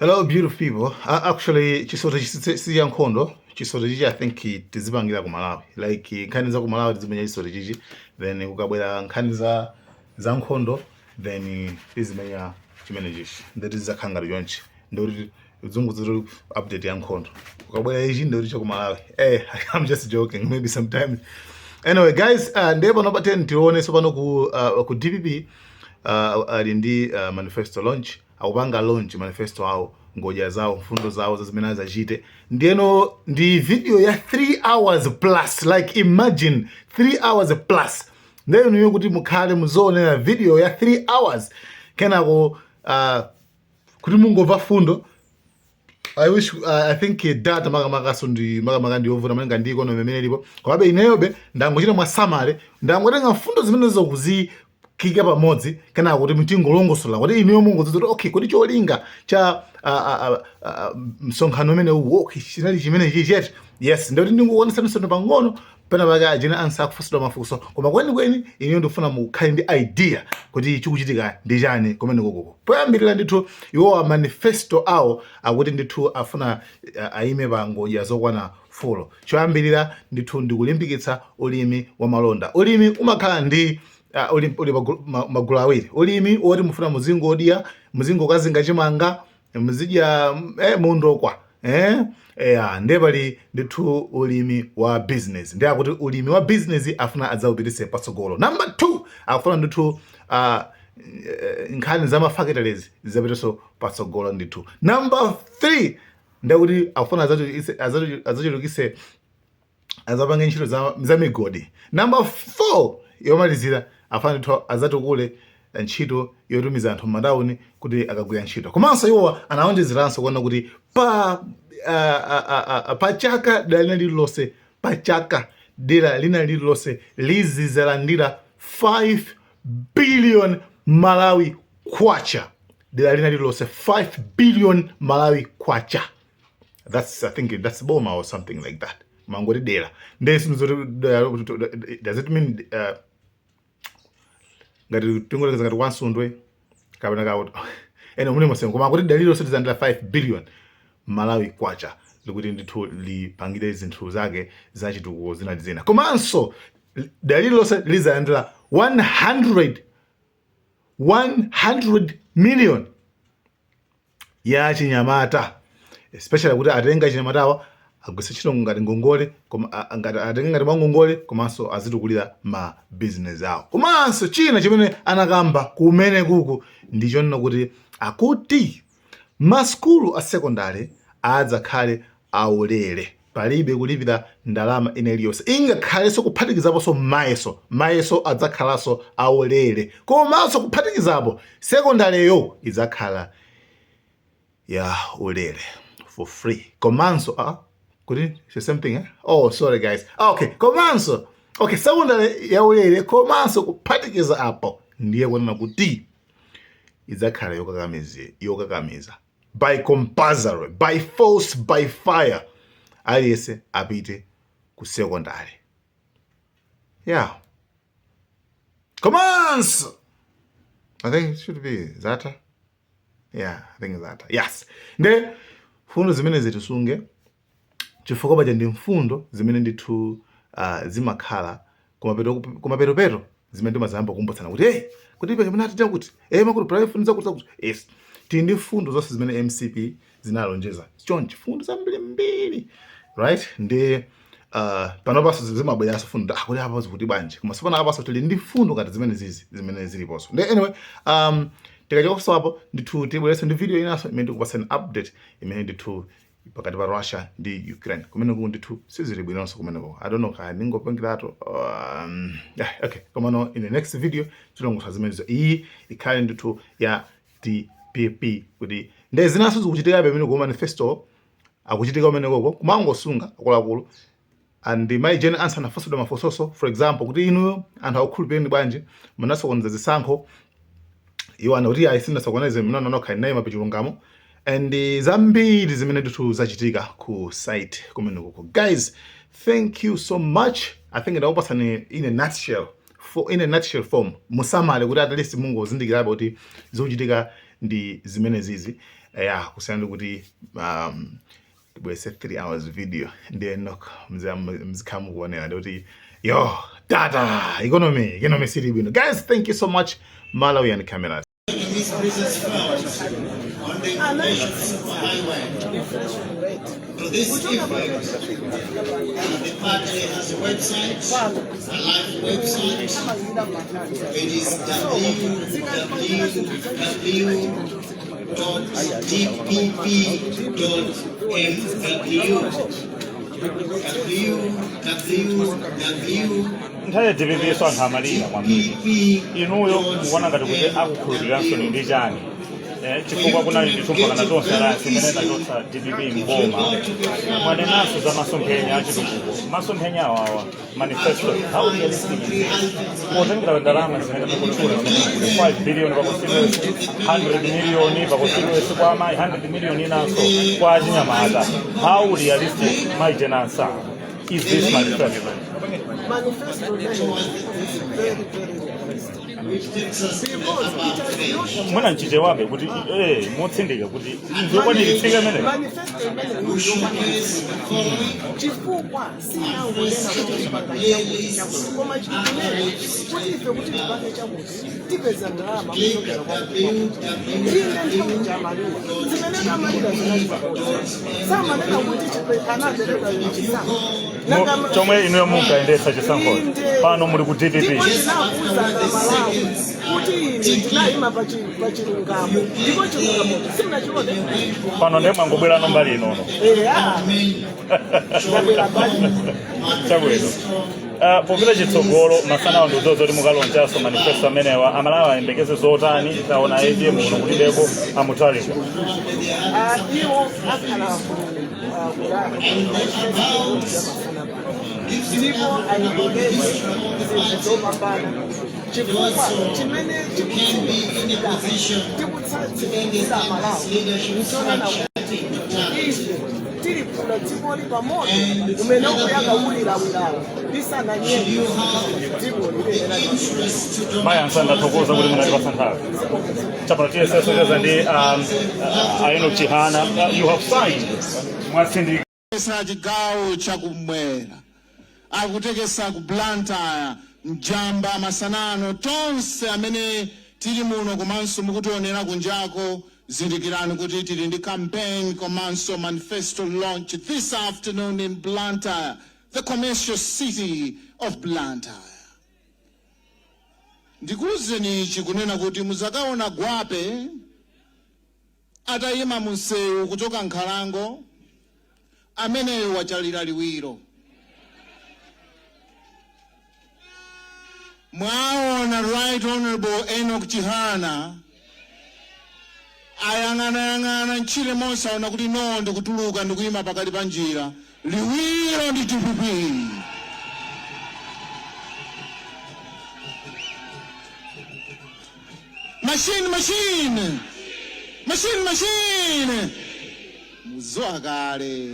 Hello, beautiful people. Actually, chisote si ya nkhondo. Chisote chichi, I think, tizipangira ku Malawi. Like nkhani za ku Malawi tizimenya chisote chichi, then kukabwera nkhani za nkhondo, then tizimenya chimene chichi. Ndeti zidzakhala ngati chonchi. Ndikuti zungu update ya nkhondo. Kukabwera ichi, ndikuti cha ku Malawi. Hey, I'm just joking. Maybe sometimes. Anyway, guys, ndiye pano pa 10 tionenso pano ku DPP ali ndi manifesto launch, akupanga launch manifesto awo, ngodya zawo, mfundo zawo za zimene azachite. Ndiyeno ndi video ya 3 hours plus. Like, imagine, 3 hours plus. Ndiye inuyo kuti mukhale muzoonera video ya 3 hours, kenako kuti mungomva fundo, I wish I think data makamakaso ndi makamaka ndiyovuta malinga ndi economy imene ilipo. Komabe ineyobe ndangochita mwasamale, ndangotenga mfundo zimenezo kuzikika pamodzi, kenako kuti mtingolongosola kuti ineyo mungodziwa kuti okay, kuti cholinga cha msonkhano umene uwu, okay, chinali chimene chichete. Yes, ndikuti ndingokuonesa msonkhano pang'ono pena pake a Jane Ansah akufunsidwa mafunso, koma kwenikweni ineyo ndikufuna mukhale ndi idea kuti chikuchitika ndi chani kumene kukoko. Poyambirira ndithu, iwowa manifesto awo akuti ndithu afuna ayime pa ngodya zokwana 4. Choyambirira ndithu ndikulimbikitsa ulimi wa malonda. Ulimi umakhala ndi uli magulu awiri: ulimi woti mufuna muzingodya, muzingokazinga chimanga, muzidya mundokwa, ndiye pali ndithu ulimi wa business. Ndiye akuti ulimi wa business afuna adzawupititse patsogolo. Number 2, akufuna ndithu nkhani za mafactories zipitenso patsogolo ndithu. Number 3, ndekuti akufuna adzachulukitse, azapange ntchito za migodi. Number 4, yomalizira, afuna ndithu azatukule ntchito yotumiza anthu m'matawuni kuti akagwira ntchito. Komanso iwowa anawonjezeranso kuona kuti pa chaka dera lina lililonse, pa chaka dera lina lililonse lizizalandira 5 billion Malawi kwacha. Dera lina lililonse 5 billion Malawi kwacha. That's, I think that's boma or something like that. Mangoti dera, does it mean ngati tingolekeza ngati kwa Nsundwe kapena ka ene muli mosengo? Koma kuti dera lililonse lizalandira 5 billion Malawi kwacha, likuti ndithu lipangire zinthu zake zachitukuko zina ndi zina. Komanso dera lililonse lizalandira 100 million ya chinyamata, especially kuti atenga chinyamatawa agwise ntchito ngati ngongole, koma ngati atenge ngati mwangongole, komanso azitukulira ma business awo. Komanso china chimene anakamba kumene kuku ndichonena kuti akuti masukulu a secondary adzakhale aulere, palibe kulipira ndalama ina iliyonse, ingakhalenso kuphatikizaponso mayeso. Mayeso adzakhalanso aulere, komanso kuphatikizapo secondaryyo idzakhala ya ulere, for free. Komanso kuti it's the same thing, eh? Oh, sorry guys. Okay, komanso, okay, secondary ya ulere, komanso kuphatikiza apo ndiye kunena kuti idzakhala yokakamiza, yokakamiza, by compulsory, by force, by fire, aliyense apite ku secondary. Yeah, komanso I think it should be zata. Yeah, I think that, yes. Nde mfundo zimene zitisunge, chifukwa paja ndi mfundo zimene ndithu zimakhala kumapetopeto zimene timazayamba kukumbutsana kuti, hey, kuti ipe kapena atita kuti, hey, makuti private fundo zakuti zakuti. Yes, tili ndi mfundo zonse zimene MCP zinalonjeza chonchi, fundo zambirimbiri, right? Ndi panopanso zimabweranso fundo, ah, kuti apa zikuti bwanji? Koma sipano apanso tili ndi fundo ngati zimene zizi zimene ziliponso. Ndi anyway, tikachokanso apo ndithu tibwerenso ndi video inanso imene tikupasani update imene ndithu pakati pa Russia ndi Ukraine. Kumeneko ndithu sizili bwinonso kumeneko. I don't know kaya ndingopangiratu. Yeah, okay, komano in the next video tilongosola zimenezo. Iyi ikhale ndithu ya DPP, kuti nde zinanso zikuchitika pamene ku manifesto akuchitika kumenekoko, kumangosunga akuluakulu. And mai Jane Ansah anafunsidwa mafunsoso, for example, kuti inuyo anthu akukhulupireni bwanji, munasokoneza zisankho? Iwo anati ayi, sindinasokoneze, mnonokha naye mapachilungamo, and zambiri zimene ndithu zachitika ku site kumenekoko. Guys, thank you so much. I think ndakupasani in a nutshell form. Musamale kuti at least mungozindikirabe kuti zikuchitika ndi zimene zizi. Ya, kusiyana ndi kuti tibweretse 3 hours video, ndiye nok mzikhala mukuonera ndikuti yo tata economy sili bwino. Guys, thank you so much. Malawi and Cameras. This business felt on the information superhighway. To this effect, the party has a website, a live website. It is www.dpp.mw. www. Nthawi ya DPP so anthu amalira kwambiri. Inuyo mukuona ngati kuti akukhulupiriranso ndi chani? Chifukwa kunali ndithu mpakana Tonse Alliance imene inachotsa DPP mboma. Mwanenanso za masomphenya achitukuko, masomphenya awawa, manifesto, how realistic is it potengera ndalama zimene mukutchula zimene 5 billion pa constituency, 100 million pa constituency kwa amayi, 100 million inanso kwa achinyamata? How realistic, Mayi Jane Ansah, is this manifesto? Manifesto is very, very realistic. Because it has not Mwina mchichewabe kuti motsindika kuti nzokwaniritsika imene. Manifesto imene chifukwa sinangonena kuti tipanga chakuti chakuti, koma chikunena kuti ife kuti tipange chakuti tipeza ndalama kuchokera kwakuti. Ine nthawi chamalira zimene amalira zinali samanena kuti anapereka chisankho. Chomwe inuyo munkayendetsa chisankho, pano muli ku DPP. Ndipo ndinakuwuza Malawi kuti ine ndinayima pa chilungamo, ndipo chilungamo simunachione. Pano ndiye mwangobwerano mbali inono. Eya, ndabwera mbali. Chabwino. Popita chitsogolo masanawo, ndiuzoza kuti mukalaunchaso manifesto amenewa, Amalawi ayembekeze zotani? Taona ATM kuno kulibeko a Mutharika. Ah, iwo akhala ku masana pano, ndipo ayembekeze zinthu zopambana, chifukwa chimene chikutsimikizika tikutsimikizira Malawi nchonena kuti ife tili kuno dzikoli pamoto umene ukuyaka ulilawirawo lisananyeke dziko lilenera. Mayi Ansah, ndathokoza kuti munatipatsa nthawi. Chapano tiyesesocheza ndi Enoch Chihana. You have signed, mwatsindika. Sa chigawo chakumwera akutekesa ku Blantyre mjamba masanano. Tonse amene tili muno komanso mukutionera kunjako, zindikirani kuti tili ndi campaign komanso manifesto launch this afternoon in Blantyre, the commercial city of Blantyre. Ndikuwuzeni ichi kunena kuti muzakaona gwape atayima munsewu kuchoka nkhalango, ameneyo wachalira liwiro. Mwaona Right Honorable Enoch Chihana ayang'anayang'ana ntchire monse, aona kuti no, ndikutuluka ndikuyima pakati pa njira. Liwiro ndi DPP. Machine, machine, machine, machine, muziwa kale.